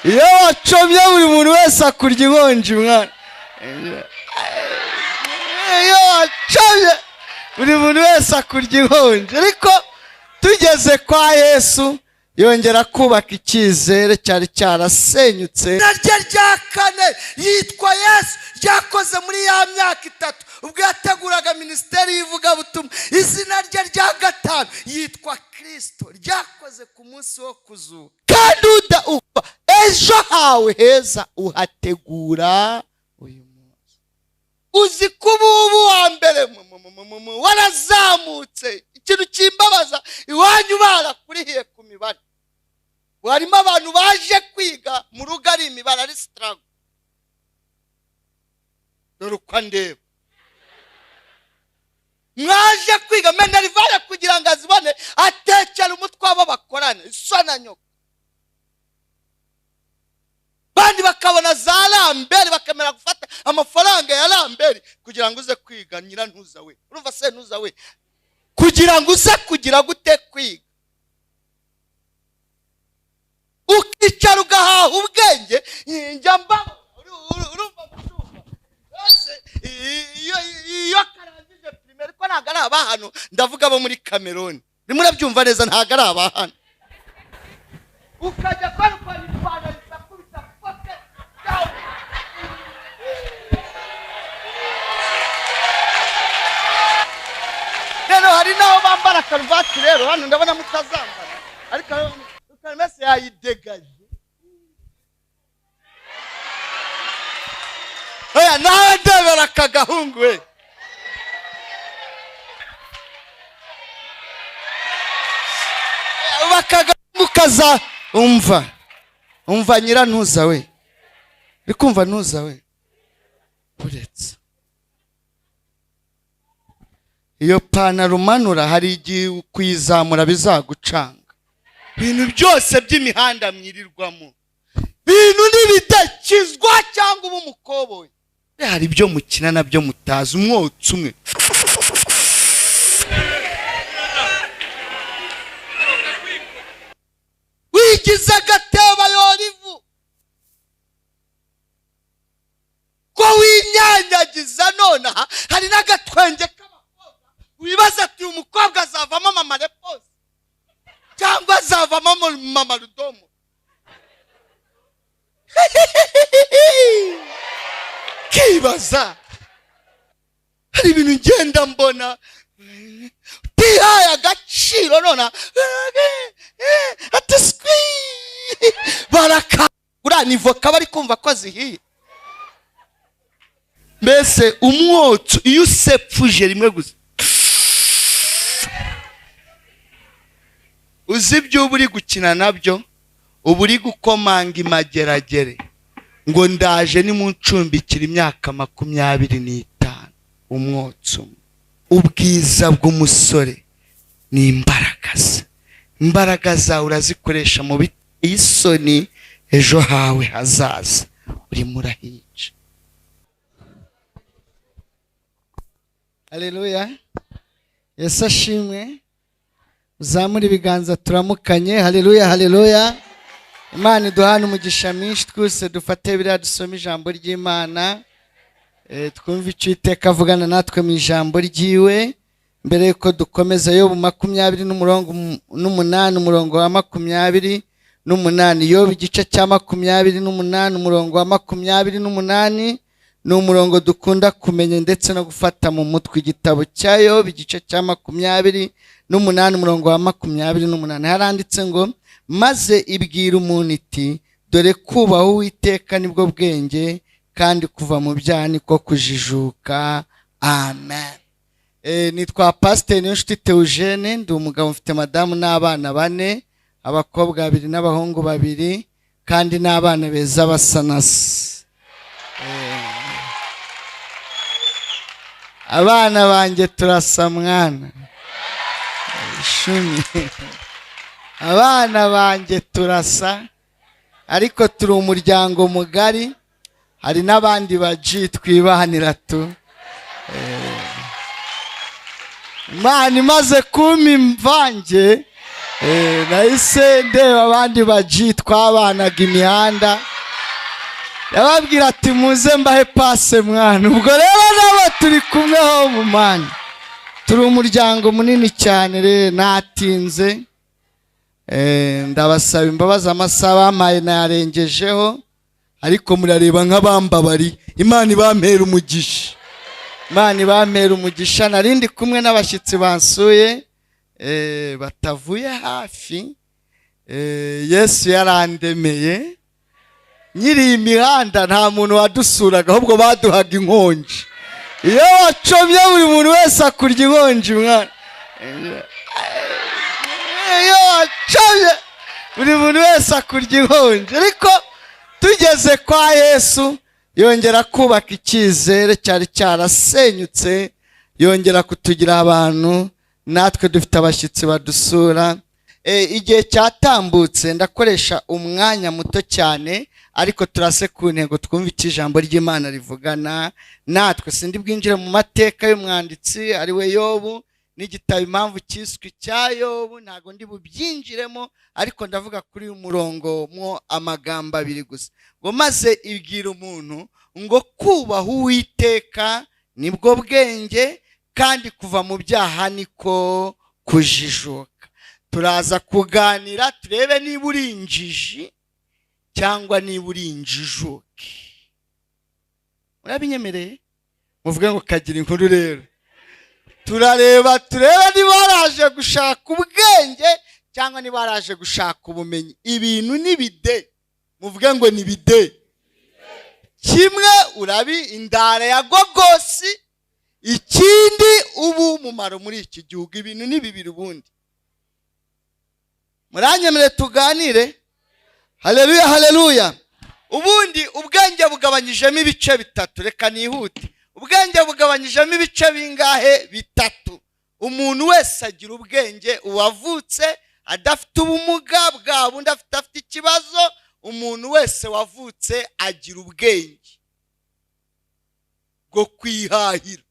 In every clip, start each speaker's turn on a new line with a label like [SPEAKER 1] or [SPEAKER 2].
[SPEAKER 1] Iyo wacomye buri muntu wese akurya inkonji mwana. Iyo wacomye buri muntu wese akurya inkonji. Ariko tugeze kwa Yesu yongera kubaka icyizere cyari cyarasenyutse. Naryo rya kane yitwa Yesu, ryakoze muri ya myaka itatu ubwo yateguraga minisiteri y'ivugabutumwa. Izina rye rya gatanu yitwa Kristo, ryakoze ku munsi wo kuzuka. Kandi ejo hawe heza uhategura uyu munsi. Uzi kuba ubu wa mbere warazamutse. Ikintu kimbabaza, iwanyu barakurihiye ku mibare. Harimo abantu baje kwiga mu rugo ari imibare, ari struggle. Dore uko ndeba, mwaje kwiga minerivare kugira ngo azibone, atekera umutwe wabo bakorane iso na nyoko. Bandi bakabona za Lambert, bakamera gufata amafaranga ya Lambert kugira ngo uze kwiga nyirantuza we. Urumva se ntuza we, kugira ngo uze kugira gute kwiga. Ukicara ugahaha ubwenge. Njya mba urumva mushumba bose iyo karangije primaire, ko ntabwo ari abahano, ndavuga abo muri Cameroon. Rimwe urabyumva neza, ntabwo ari abahano. Ukajya kwa ipantaro isakubita poke. Rero hari n'aho bambara karuvati, rero hano ndabona mutazambara, ariko karuvati yayidegaje. Oya nawe ndebera aka gahungu we. Bakagahungu kaza umva. Umva nyirantuza we. Bikumva ntuza we. Uretse iyo pantaro umanura hari igihe kuyizamura bizagucanga. Ibintu byose by'imihanda mwirirwamo, bintu nibidakizwa cyangwa uba umukoboyi. Hari ibyo mukina nabyo mutazi, umwotsi umwe. Wigize agateba yorivu ko winyanyagiza nonaha. Hari n'agatwenge k'abakobwa wibaza ati uyu mukobwa azavamo mama Repose cyangwa azavamo mama Rudomo. Kibaza hari ibintu ngenda mbona utihaye agaciro nona ati swi barakangura ni voka bari kumva ko zihiye. Mbese umwotsi iyo usepfuje rimwe gusa, uzi ibyo uba uri gukina nabyo, uba uri gukomanga imageragere ngo ndaje nimuncumbikira imyaka 25. Umwotsi umwe. Ubwiza bw'umusore ni imbaraga ze. Imbaraga zawe urazikoresha mu biteye isoni, ejo hawe hazaza urimo urahica. Haleluya, Yesu ashimwe. Uzamure ibiganza turamukanye. Haleluya, haleluya. Imana iduhane umugisha mwinshi. Twese dufate biriya dusome ijambo ry'Imana, twumve icyo Iteka avugana natwe mu ijambo ryiwe. Mbere yuko dukomeza, Yobu 28 umurongo wa 28. Yobu igice cya 28 umurongo wa 28 ni umurongo dukunda kumenya ndetse no gufata mu mutwe. Igitabo cya Yobu igice cya 28 umurongo wa 28 haranditse ngo: maze ibwira umuntu iti dore kubaha Uwiteka nibwo bwenge, kandi kuva mu byaha niko kujijuka. Amen. Nitwa Pasteur Niyonshuti Theogene, ndi umugabo mfite madamu n'abana 4, abakobwa 2 n'abahungu 2, kandi n'abana beza basa na se. Abana banjye turasa mwana. Ishumi. Abana banjye turasa, ariko turi umuryango mugari, hari n'abandi baji twibahanira tu. Imana imaze kumpa imvange Nahise ndeba abandi baji twabanaga imihanda, yababwira ati muze mbahe pase mwana. Ubwo rero nabo turi kumwe ho mu mani, turi umuryango munini cyane. Rero natinze, ndabasaba imbabazi, amasaha bampaye nayarengejeho, ariko murareba nk'abambabari. Imana ibampera umugisha, Imana ibampera umugisha. Narindi kumwe n'abashyitsi bansuye batavuye hafi. Yesu yarandemeye nyiri imihanda, nta muntu wadusuraga, ahubwo baduhaga inkonji. Iyo wacomye buri muntu wese akurya inkonji mwana. Iyo wacomye buri muntu wese akurya inkonji. Ariko tugeze kwa Yesu, yongera kubaka icyizere cyari cyarasenyutse, yongera kutugira abantu. Natwe dufite abashyitsi badusura. Igihe cyatambutse, ndakoresha umwanya muto cyane, ariko turase ku ntego, twumve icyo ijambo ry'Imana rivugana natwe. Sindi bwinjire mu mateka y'umwanditsi ari we Yobu n'igitabo impamvu cyiswe icya Yobu, ntago ndi bubyinjiremo, ariko ndavuga kuri uyu murongo mwo amagambo abiri gusa, ngo maze ibwira umuntu ngo kubaha Uwiteka nibwo bwenge, kandi kuva mu byaha niko kujijuka. Turaza kuganira turebe niba uri injiji cyangwa niba uri injijuke. Murabinyemereye? Muvuge ngo kagira inkuru. Rero turareba turebe niba waraje gushaka ubwenge cyangwa niba waraje gushaka ubumenyi. Ibintu ni bide, muvuge ngo ni bide. Kimwe urabi indara ya gogosi, ikindi ubu umumaro muri iki gihugu. Ibintu ni bibiri ubundi. Muranyemere tuganire? Haleluya, haleluya. Ubundi ubwenge bugabanyijemo ibice bitatu, reka nihute. Ubwenge bugabanyijemo ibice bingahe? Bitatu. Umuntu wese agira ubwenge, uwavutse adafite ubumuga bwa bundi afite ikibazo, umuntu wese wavutse agira ubwenge bwo kwihahira.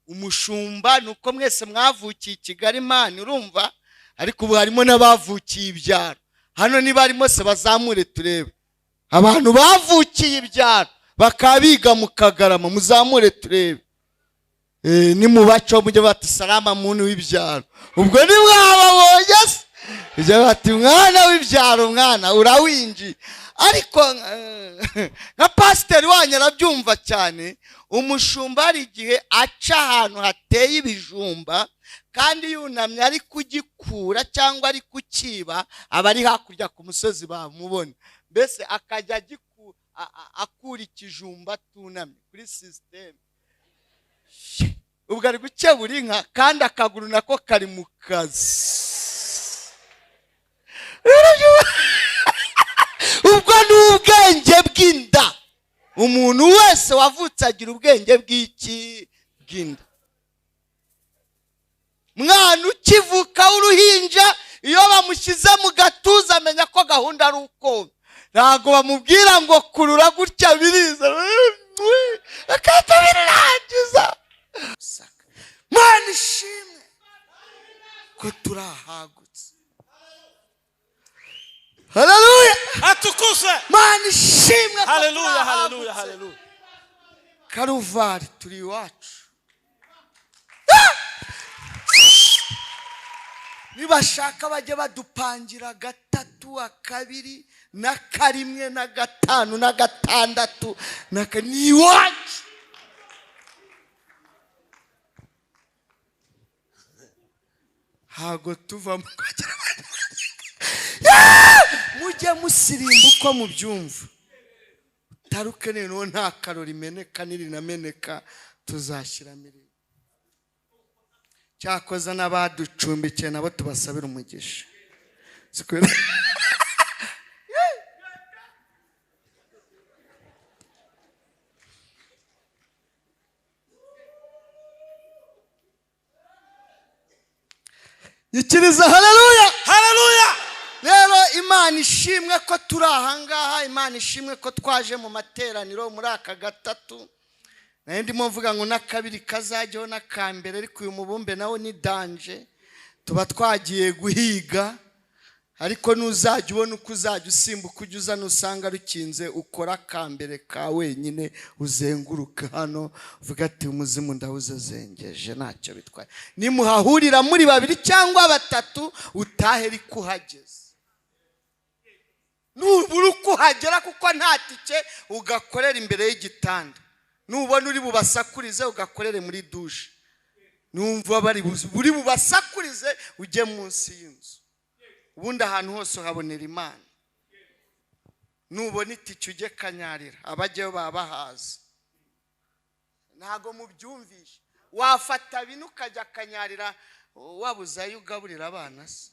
[SPEAKER 1] Umushumba nuko mwese mwavukiye i Kigali mani, urumva, ariko ubu harimo n'abavukiye ibyaro. Hano niba harimo se bazamure turebe. Abantu bavukiye ibyaro bakabiga mu Kagarama, muzamure turebe. Ni mu baco mujye bati salama muntu w'ibyaro. Ubwo ni mwababonye se? Ujye bati mwana w'ibyaro, mwana urawinji. Ariko nka pasiteri wanyu arabyumva cyane. Umushumba hari igihe aca ahantu hateye ibijumba, kandi yunamye ari kugikura cyangwa ari kukiba, aba ari hakurya ku musozi bamubona. Mbese akajya akura ikijumba atunamye kuri system. Ubwo ari gukebura inka, kandi akaguru nako kari mu kazi. Ubwo ni ubwenge bw'inda. Umuntu wese wavutse agira ubwenge bw'iki? Bw'inda. Mwana ukivuka w'uruhinja, iyo bamushyize mu gatuza amenya ko gahunda ari uko. Ntago bamubwira ngo kurura gutya biriza, akahita birangiza. Mwana ishimwe ko turahagutse. Haleluya,
[SPEAKER 2] atukuzwe.
[SPEAKER 1] Mwana ishimwe ko
[SPEAKER 2] Haleluya, haleluya,
[SPEAKER 1] turahagutse.
[SPEAKER 2] haleluya.
[SPEAKER 1] Karuvari turi iwacu. Nibashaka bajye badupangira gatatu, akabiri, na karimwe, na gatanu, na gatandatu, na ni iwacu. Ntago tuvamo. Mujye musirimba uko mubyumva. Taruke noneho nta karori imeneka n'irinameneka tuzashyiramo irindi. Cyakoza n'abaducumbikiye nabo tubasabira umugisha. Ikiriza, haleluya,
[SPEAKER 2] haleluya.
[SPEAKER 1] Rero Imana ishimwe ko turi ahangaha, Imana ishimwe ko twaje mu materaniro muri aka gatatu. Nayo ndimo mvuga ngo n'akabiri kazajyaho n'akambere, ariko uyu mubumbe nawo ni danje. Tuba twagiye guhiga, ariko nuzajya ubona uko uzajya usimbuka ujya uza nusanga rukinze, ukora akambere ka wenyine, uzenguruka hano uvuga ati umuzimu ndawuzezengeje, ntacyo bitwaye. Nimuhahurira muri babiri cyangwa batatu, utahe ariko uhageze. Nubura uko uhagera kuko nta tike, ugakorera imbere y'igitanda. Nubona uri bubasakurize, ugakorere muri dushe. Numva bari buri bubasakurize, ujye munsi y'inzu. Ubundi ahantu hose uhabonera Imana. Nubona itike ujye Kanyarira, abajyayo baba bahazi. Ntago mubyumvishe. Wafata bino ukajya Kanyarira wabuze ayo ugaburira abana se?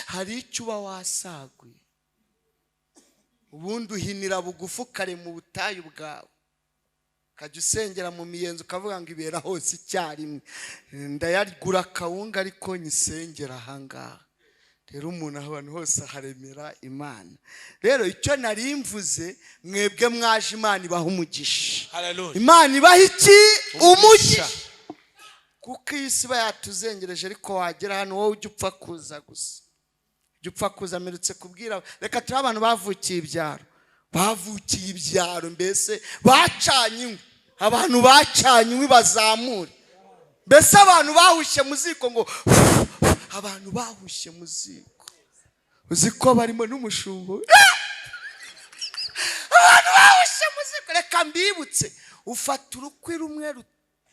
[SPEAKER 1] Hari icyo uba wasaguye. Ubundi uhinira bugufi ukare mu butayu bwawe, ukajya usengera mu miyenzi ukavuga ngo ibera hose icyarimwe, ndayagura akawunga ariko nyisengera ahangaha. Rero umuntu ahantu hose aharemera Imana. Rero icyo nari mvuze, mwebwe mwaje, Imana ibaha umugisha.
[SPEAKER 2] Hallelujah.
[SPEAKER 1] Imana ibaha iki? Umugisha. Kuko iyi si iba yatuzengereje, ariko wagera hano wowe ujya upfa kuza gusa, ujya upfa kuza. Mperutse kubwira, reka turi abantu bavukiye ibyaro, bavukiye ibyaro mbese bacanye inkwi, abantu bacanye inkwi bazamure, mbese abantu bahushye mu ziko, ngo abantu bahushye mu ziko, uzi ko barimo n'umushumba. Abantu bahushye mu ziko, reka mbibutse, ufata urukwi rumwe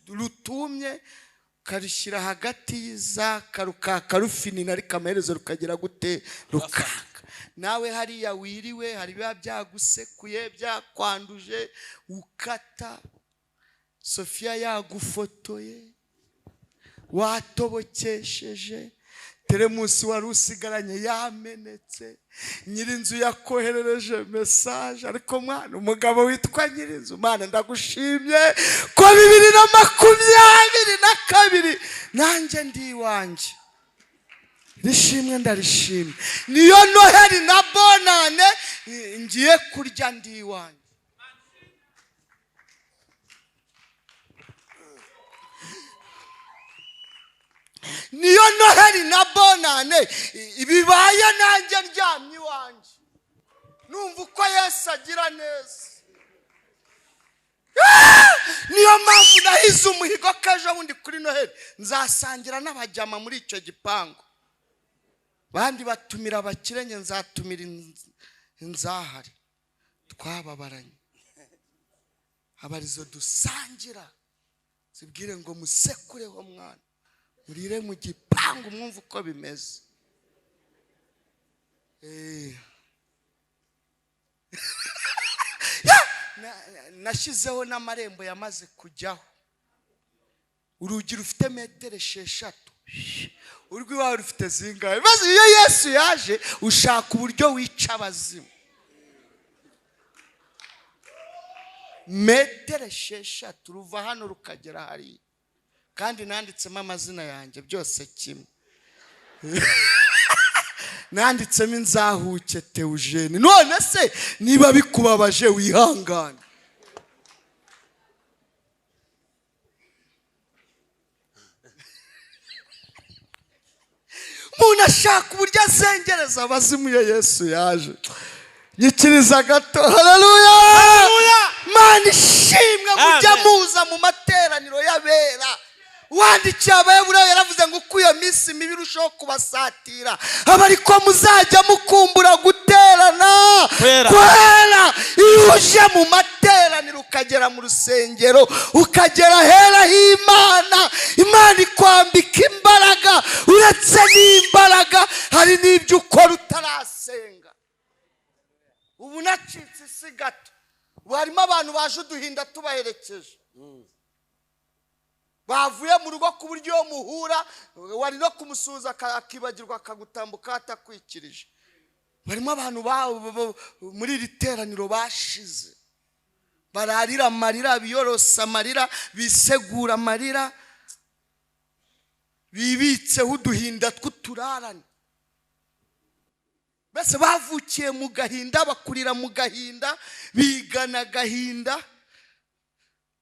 [SPEAKER 1] rutumye ukarushyira hagati y'izaka, rukaka rufinina, ariko amaherezo rukagera gute? Rukaka. Nawe hariya wiriwe hari biba byagusekuye, byakwanduje, ukata Sofiya yagufotoye, watobokesheje teremusi wari usigaranye yamenetse, nyirinzu yakoherereje message, ariko mwana umugabo witwa nyirinzu, Mana ndagushimye ko 2022 nanjye ndi iwanjye. Rishimwe ndarishimye, niyo Noheli na Bonane ngiye kurya ndi iwanjye. Niyo Noheli na Bonane bibaye nanjye ndyamye iwanjye, numva uko Yesu agira neza. Niyo mpamvu nahize umuhigo ko ejo bundi kuri Noheli nzasangira n'abajyama muri icyo gipangu. Bandi batumira abakire, nge nzatumira inzahare twababaranye, abarizo dusangira, zibwire ngo musekureho mwana, murire mu gipangu mwumve uko bimeze. Nashyizeho n'amarembo yamaze kujyaho, urugi rufite metero 6, urw'iwawe rufite zingahe? Maze iyo Yesu yaje ushaka uburyo wica abazimu. Metero 6 ruva hano rukagera hariya, kandi nanditsemo amazina yanjye byose kimwe. Nanditsemo inzahuke Theogene. None se niba bikubabaje wihangane. Umuntu ashaka uburyo azengereza abazimu iyo Yesu yaje. Nyikiriza gato, haleluya. Mana ishimwe, mujya muza mu materaniro y'abera. Wandikiye Abaheburayo yaravuze ngo uko iyo minsi mibi irushaho kubasatira, aba ariko muzajya mukumbura guterana kwera. Iyo uje mu materaniro ukagera mu rusengero, ukagera hera h'Imana, Imana ikwambika imbaraga. Uretse n'imbaraga hari n'ibyo ukora utarasenga. Ubu nacitse isi gato, ubu harimo abantu baje uduhinda tubaherekeje, bavuye mu rugo ku buryo muhura wari no kumusuhuza akibagirwa akagutambuka atakwikirije. Barimo abantu muri iri teraniro bashize, bararira amarira, biyorosa amarira, bisegura amarira, bibitseho uduhinda tw'uturarane. Mbese bavukiye mu gahinda, bakurira mu gahinda, bigana agahinda,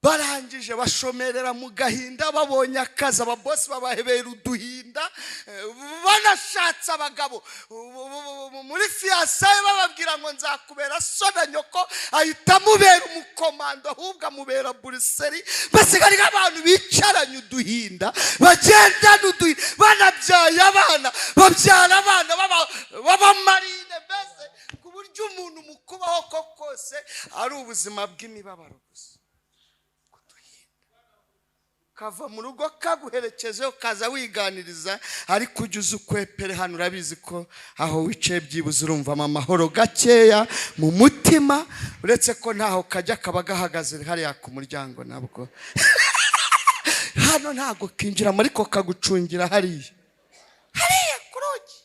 [SPEAKER 1] Barangije bashomerera mu gahinda, babonye akazi ababosi babahebera uduhinda, banashatse abagabo muri fiançailles bababwira ngo nzakubera so na nyoko, ahita amubera umukomando, ahubwo amubera buriseri. Basigaye abantu bicaranye uduhinda, bagendana uduhinda, banabyaye abana, babyara abana b'abamarine, mbese ku buryo umuntu mu kubaho ko kose ari ubuzima bw'imibabaro gusa. Kava mu rugo kaguherekeje ukaza wiganiriza, ariko ujya uza ukwepere hano, urabizi ko aho wicaye byibuze urumvamo amahoro gakeya mu mutima, uretse ko ntaho kajya kaba gahagaze hariya ku muryango, nabwo hano ntago kinjiramo, ariko kagucungira hariya hariya ku rugi,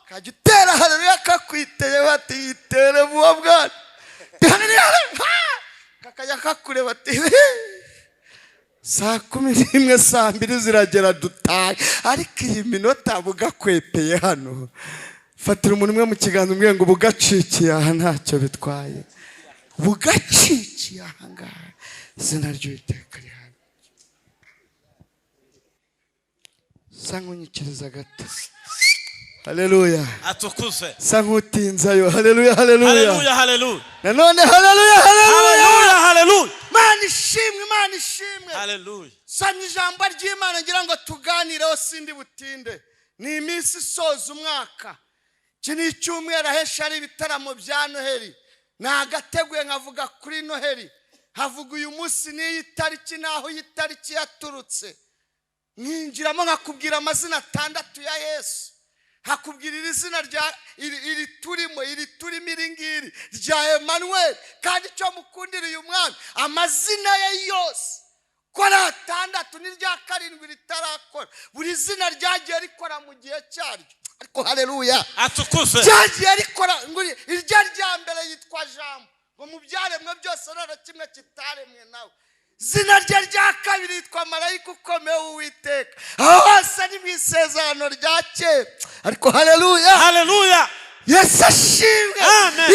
[SPEAKER 1] kajya utera hariya kakwiteye bati yitere vuba bwana, kakajya kakureba ati 11:00 2:00 ziragera dutaye, ariko iyi minota bugakwepeye hano. Fatira umuntu umwe mu kiganza umwe ngo bugacikiye aha ntacyo bitwaye, bugacikiye aha ngaha, izina ry'Uwiteka rihabwe. Sa nkunyikiriza gato. Haleluya.
[SPEAKER 2] Atukuze.
[SPEAKER 1] Sa nkutinzayo. Haleluya, haleluya.
[SPEAKER 2] Haleluya, haleluya.
[SPEAKER 1] Nanone haleluya, haleluya.
[SPEAKER 2] Haleluya.
[SPEAKER 1] Imana ishimwe, Imana ishimwe.
[SPEAKER 2] Haleluya.
[SPEAKER 1] Samye ijambo ry'Imana ngira ngo tuganireho, sindi butinde. Ni iminsi isoza umwaka. Iki ni icyumweru ahesha ari ibitaramo bya Noheli. Nagateguye nkavuga kuri Noheli. Havuga uyu munsi n'iyi tariki n'aho iyi tariki yaturutse. Nkinjiramo nkakubwira amazina 6 ya Yesu. Hakubwira iri zina rya iri turimo, iri turimo, iri ngiri rya Emmanuel. Kandi icyo mukundira uyu mwami, amazina ye yose ko ari 6 n'irya 7 ritarakora. Buri zina ryagiye rikora mu gihe cyaryo. Ariko haleluya.
[SPEAKER 2] Atukuze.
[SPEAKER 1] Ryagiye rikora, ngo irya rya mbere yitwa Jambo, ngo mu byaremwe byose nta kimwe kitaremwe nawe. Zina rye rya kabiri yitwa Marayika ukomeye w'Uwiteka. Aho hose ni mu isezerano rya kera. Ariko haleluya.
[SPEAKER 2] Haleluya.
[SPEAKER 1] Yesu ashimwe.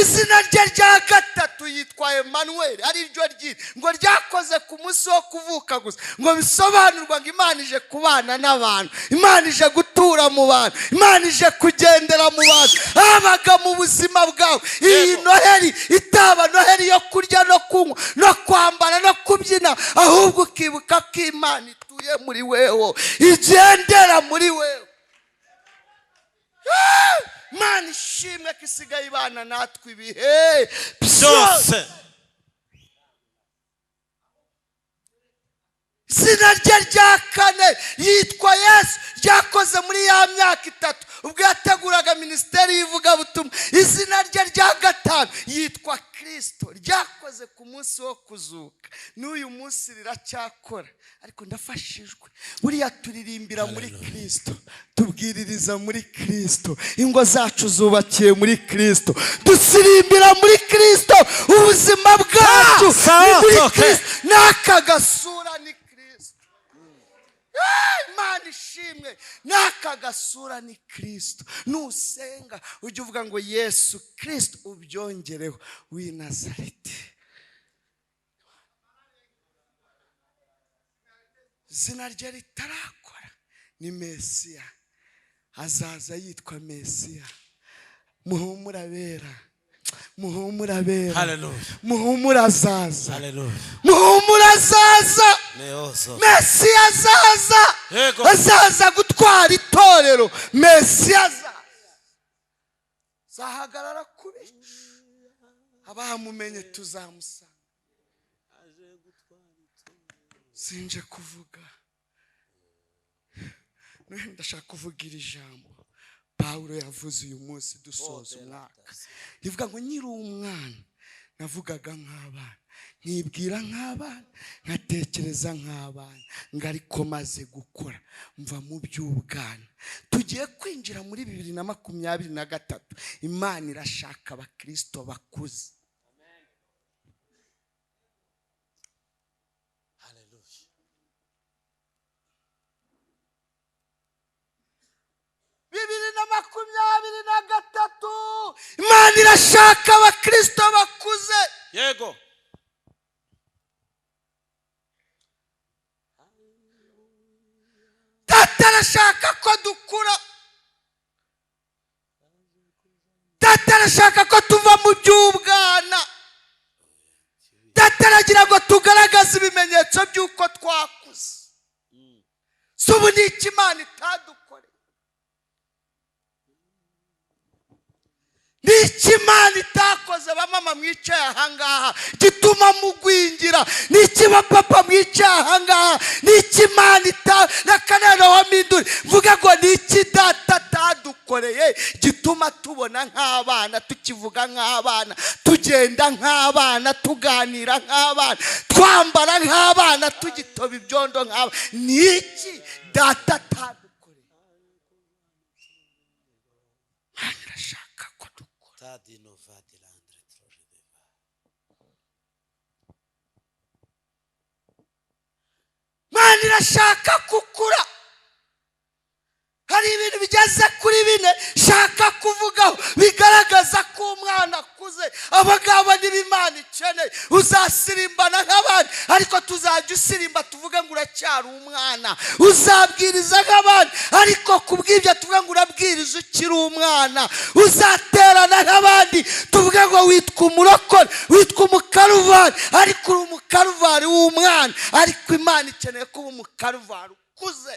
[SPEAKER 1] Izina rye rya gatatu yitwa Emmanuel, ari ryo ryiri ngo ryakoze ku munsi wo kuvuka gusa, ngo bisobanurwa ngo Imana ije kubana n'abantu, Imana ije gutura mu bantu, Imana ije kugendera mu bantu, habaga mu buzima bwawe. Iyi Noheli itaba Noheli yo kurya no kunywa no kwambara no kubyina, ahubwo ukibuka ko Imana ituye muri wewe, igendera muri wewe. Imana ishimwe ko isigaye ibana natwe ibihe
[SPEAKER 2] byose.
[SPEAKER 1] Izina rye rya kane yitwa Yesu, ryakoze muri ya myaka 3 ubwo yateguraga minisiteri y'ivugabutumwa. Izina rye rya 5 yitwa Kristo, ryakoze ku munsi wo kuzuka, n'uyu munsi riracyakora. Ariko ndafashijwe, buriya turirimbira muri Kristo, tubwiririza muri Kristo, ingo zacu zubakiye muri Kristo, dusirimbira muri Kristo, ubuzima bwacu ni muri Kristo, n'aka gasura ni Kristo. Imana ishimwe, n'aka gasura ni Kristo. Nusenga ujye uvuga ngo Yesu Kristo, ubyongereho w'i Nazareti. Izina rye ritarakora ni Mesiya, azaza yitwa Mesiya. Muhumura bera, muhumura bera, muhumura azaza, muhumura azaza, Mesiya azaza, azaza gutwara itorero. Mesiya azaza, zahagarara ku bicu, abamumenye tuzamusanga. Sinje kuvuga, ndashaka kuvuga iri jambo Pawulo yavuze uyu munsi dusoza umwaka. Rivuga ngo nkiri umwana navugaga nk'abana, nkibwira nk'abana, nkatekereza nk'abana, ngo ariko maze gukora mva mu by'ubwana. Tugiye kwinjira muri 2023. Imana irashaka abakristo bakuze.
[SPEAKER 2] Haleluya.
[SPEAKER 1] 2023 Imana irashaka abakristo bakuze.
[SPEAKER 2] Yego.
[SPEAKER 1] Arashaka ko dukura. Data arashaka ko tuva mu by'ubwana. Data aragira ngo tugaragaze ibimenyetso by'uko twakuze. Si ubu ni iki Imana itadukoreye? Ni iki Imana itakoze? Bamama mwicaye ahangaha gituma mugwingira. Ni iki bapapa mwicaye ahangaha? Ni iki Imana ita wa minduri mvuga ngo ni iki data atadukoreye gituma tubona nk'abana, tukivuga nk'abana, tugenda nk'abana, tuganira nk'abana, twambara nk'abana, tugitoba ibyondo nk'abana? Ni iki data atadukoreye? Imana irashaka ko dukora. Imana irashaka kukura. Hari ibintu bigeze kuri bine shaka kuvugaho bigaragaza ko umwana akuze. Abagabo niba Imana ikeneye, uzasirimbana nk'abandi, ariko tuzajya usirimba tuvuge ngo uracyari umwana. Uzabwiriza nk'abandi, ariko kubw'ibyo tuvuge ngo urabwiriza ukiri umwana. Uzaterana nk'abandi, tuvuge ngo witwa umurokore, witwa umukaruvari, ariko uri umukaruvari w'umwana. Ariko Imana ikeneye kuba umukaruvari ukuze.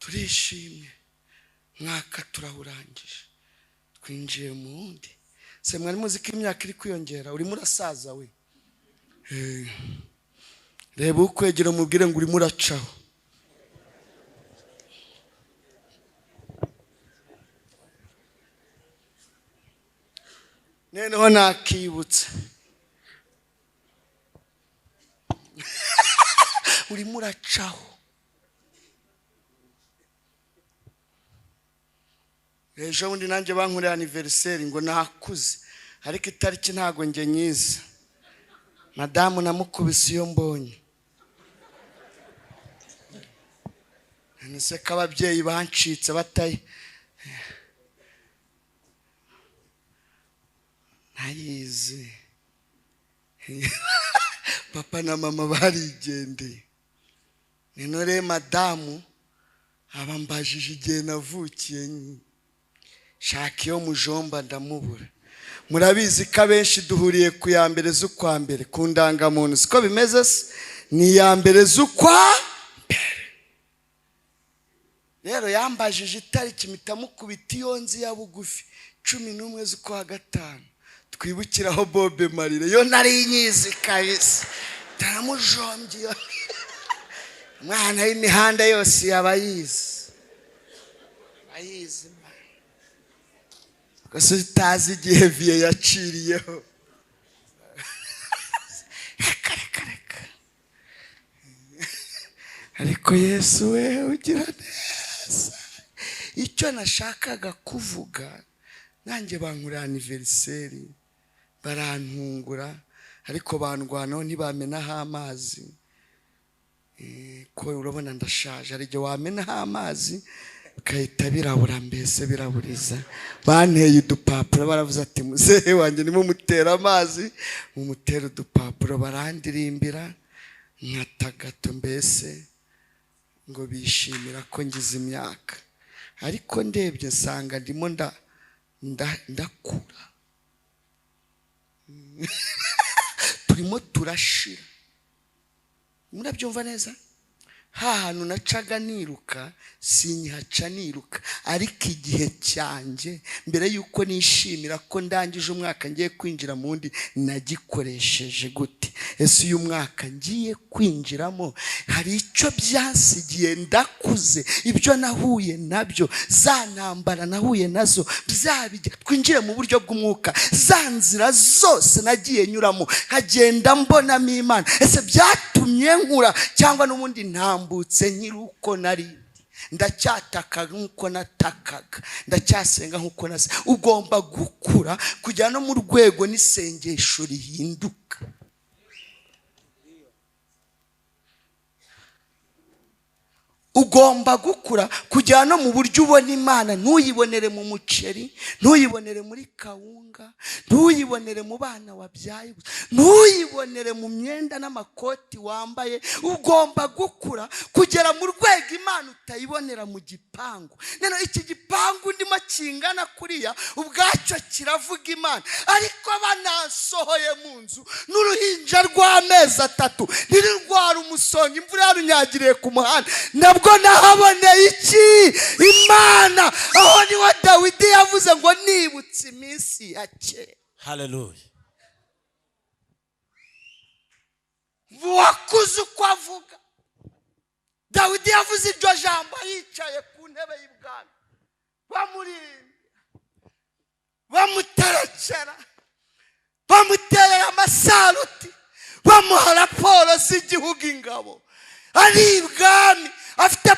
[SPEAKER 1] Turishimye, mwaka turawurangije, twinjiye mu wundi. Se mwari muzi ko imyaka iri kwiyongera? Urimo urasaza we. Reba ukwegera umubwire ngo urimo uracaho. Noneho nakibutse, urimo uracaho. Ejo bundi nanjye bankoreye anniversaire ngo nakuze, ariko itariki ntago njye nyiza. Madamu namukubise iyo mbonye. Nise ko ababyeyi bancitse bataye ntayizi. Papa na mama barigendeye. None madamu abambajije igihe navukiye, shaka iyo mujomba ndamubura. Murabizi ko abenshi duhuriye ku ya mbere z'ukwa mbere ku ndangamuntu, siko bimeze se? Ni iya mbere z'ukwa mbere. Rero yambajije itariki mpita iyo nzi ya bugufi 11 z'ukwa gatanu. Twibukiraho Bobe Marire, yo nari nyizi kabisa, ndaramujombye. Umwana w'imihanda yose yaba yizi, ayizi. Gusa utazi igihe viye yaciriyeho. Reka reka reka. Ariko Yesu we ugira neza. Icyo nashakaga kuvuga, nanjye bankorera anniversaire barantungura, ariko bandwanaho ntibamenaho amazi. Ko urabona ndashaje, hari igihe wamenaho amazi bigahita birabura, mbese biraburiza. Banteye udupapuro baravuze ati muzehe wanjye nimumutera amazi, mumutera udupapuro, barandirimbira nkatagato, mbese ngo bishimira ko ngize imyaka. Ariko ndebye nsanga ndimo ndakura. Turimo turashira. Murabyumva neza? Hantu nacaga niruka sinyihaca niruka, ariko igihe cyanjye mbere yuko nishimira ko ndangije umwaka ngiye kwinjira mu wundi, nagikoresheje gute? Ese uyu mwaka ngiye kwinjiramo hari icyo byasigiye? Ndakuze, ibyo nahuye nabyo, za ntambara nahuye nazo, twinjire mu buryo bw'umwuka, za nzira zose nagiye nyuramo nkagenda mbonamo Imana, ese byatumye nkura cyangwa n'ubundi ntambutse nkiri uko nari? Ndacyataka nk'uko natakaga, ndacyasenga nk'uko nase. Ugomba gukura kujya no mu rwego n'isengesho rihinduka. Ugomba gukura kujyana no mu buryo ubona Imana, ntuyibonere mu muceri, ntuyibonere muri kawunga, ntuyibonere mu bana wabyaye, ntuyibonere mu myenda n'amakoti wambaye. Ugomba gukura kugera mu rwego Imana utayibonera mu gipangu. None iki gipangu ndimo kingana kuriya ubwacyo kiravuga Imana, ariko banasohoye mu nzu n'uruhinja rw'amezi 3 ntirirwara umusonga, imvura yarunyagiriye ku muhanda, nabwo nahaboneye iki? Imana. Aho niho Dawidi yavuze ngo nibutse iminsi ya kera.
[SPEAKER 2] Haleluya.
[SPEAKER 1] Wakuze uko avuga. Dawidi yavuze iryo jambo yicaye ku ntebe y'ibwami, bamurinda, bamuterekera, bamuterera amasaruti, bamuha raporo z'igihugu, ingabo ari ibwami, afite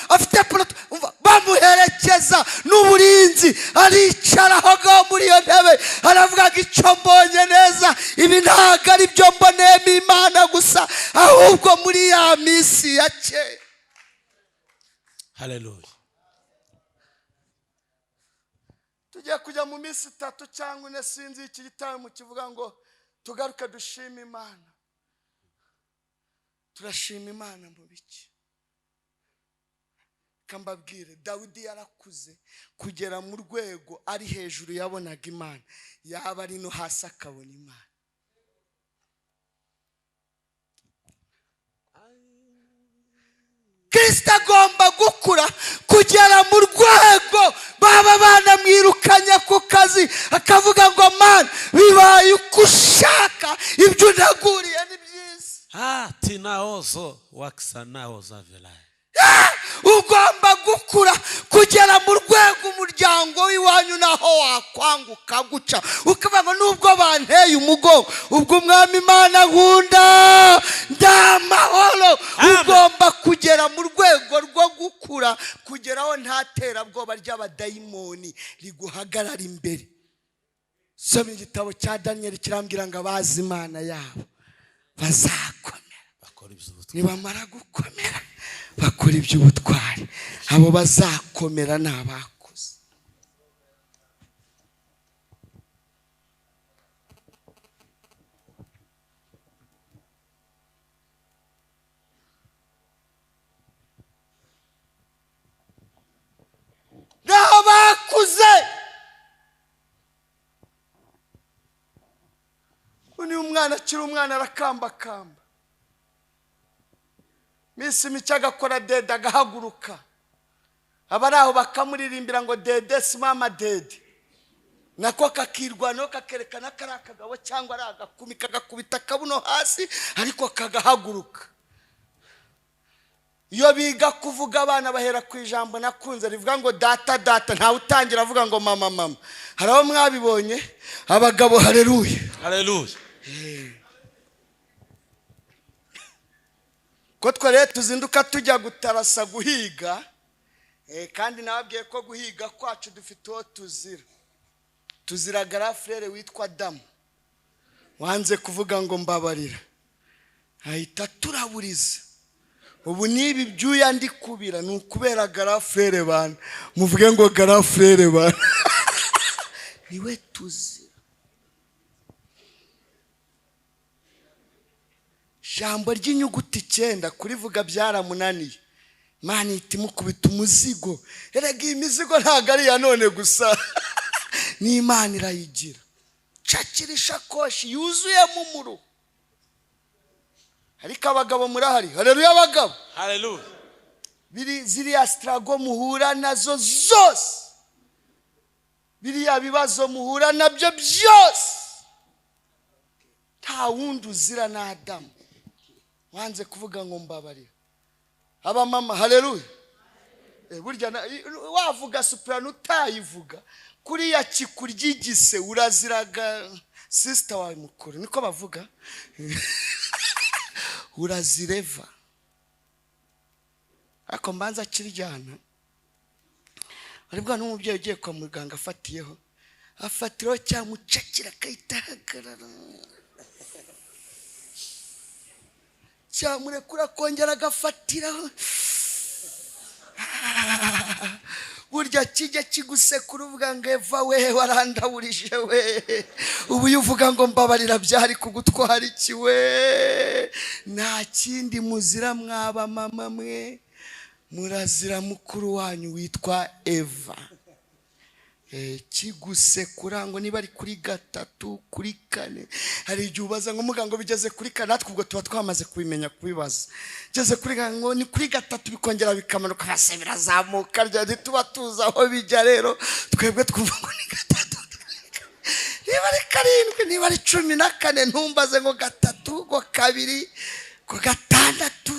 [SPEAKER 1] afite bamuherekeza n'uburinzi, aricara aho ngaho muri iyo ntebe, aravuga ngo icyo mbonye neza, ibi ntabwo ari byo mboneyemo Imana gusa, ahubwo muri ya minsi ya kera.
[SPEAKER 2] Haleluya.
[SPEAKER 1] Tugiye kujya mu minsi 3 cyangwa 4, sinzi iki gitaramo kivuga ngo tugaruke dushime Imana. Turashima Imana mu biki? Kambabwire, Dawidi yarakuze kugera mu rwego ari hejuru yabonaga Imana, yaba ari no hasi akabona Imana. Kristo agomba gukura kugera mu rwego baba banamwirukanye ku kazi, akavuga ngo Mana bibaye uko ushaka, ibyo unaguriye ni byiza.
[SPEAKER 2] Tinaozo wakisanaoza velai.
[SPEAKER 1] Ugomba gukura kugera mu rwego umuryango w'iwanyu naho wakwanguka guca, ukavuga ngo nubwo banteye umugongo, ubwo Umwami Imana nkunda ndamahoro. Ugomba kugera mu rwego rwo gukura kugeraho nta terabwoba ry'abadayimoni riguhagarara imbere. Soma igitabo cya Daniel kirambwira ngo abazi Imana yabo bazakomera, nibamara gukomera bakora iby'ubutwari. Abo bazakomera ni abakuze. Ni abakuze. Niba umwana akiri umwana arakambakamba, minsi mike agakora dede agahaguruka, abari aho bakamuririmbira ngo dede si mama dede, nako kakirwanaho kakerekana ko ari akagabo cyangwa ari agakumi, kagakubita akabuno hasi ariko kagahaguruka. Iyo biga kuvuga abana bahera ku ijambo nakunze rivuga ngo data data, ntawe utangira avuga ngo mama mama. Hari aho mwabibonye abagabo? Haleluya,
[SPEAKER 2] haleluya.
[SPEAKER 1] Ko twe rero tuzinduka tujya gutarasa guhiga, kandi nababwiye ko guhiga kwacu dufite uwo tuzira. Tuzira garafurere witwa Damu, wanze kuvuga ngo mbabarira, ahita turaburiza. Ubu nibi byuya ndi kubira ni ukubera garafurere bana. Muvuge ngo garafurere bana. Niwe tuzira. Jambo ry'inyuguti 9 kurivuga byaramunaniye. Imana ihita imukubita umuzigo. Erega iyi mizigo ntabwo ari iya none gusa, ni Imana irayigira. Cakira ishakoshi yuzuyemo umuro. Ariko abagabo murahari? Haleluya abagabo.
[SPEAKER 2] Haleluya.
[SPEAKER 1] Biri ziriya strago muhura nazo zose, biriya bibazo muhura nabyo byose, nta wundi uzira na Adamu wanze kuvuga ngo mbabarira. Aba mama haleluya. Burya wavuga soprano utayivuga, kuriya kikuryigise uraziraga sister wawe mukuru, niko bavuga. Urazireva. Ariko mbanza kiryana, aribwo n'umubyeyi ugiye kwa muganga afatiyeho, afatiraho cyamucakira akahita ahagarara, Cyamurekura akongera agafatiraho. Burya kijya kigusekura uvuga ngo Eva we, warandawurije we. Ubu iyo uvuga ngo mbabarira byari kugutwara iki we? Nta kindi muzira mwaba mama mwe, murazira mukuru wanyu witwa Eva. Kigusekura ngo niba ari kuri gatatu, kuri kane, hari igihe ubaza ngo muganga bigeze kuri kane, natwe ubwo tuba twamaze kubimenya kubibaza. Bigeze kuri kane ngo ni kuri gatatu, bikongera bikamanuka, base birazamuka, ntituba tuzi aho bijya. Rero twebwe twumva ngo ni gatatu, niba ari karindwi, niba ari 14, ntumbaze ngo gatatu, ngo kabiri, ngo gatandatu.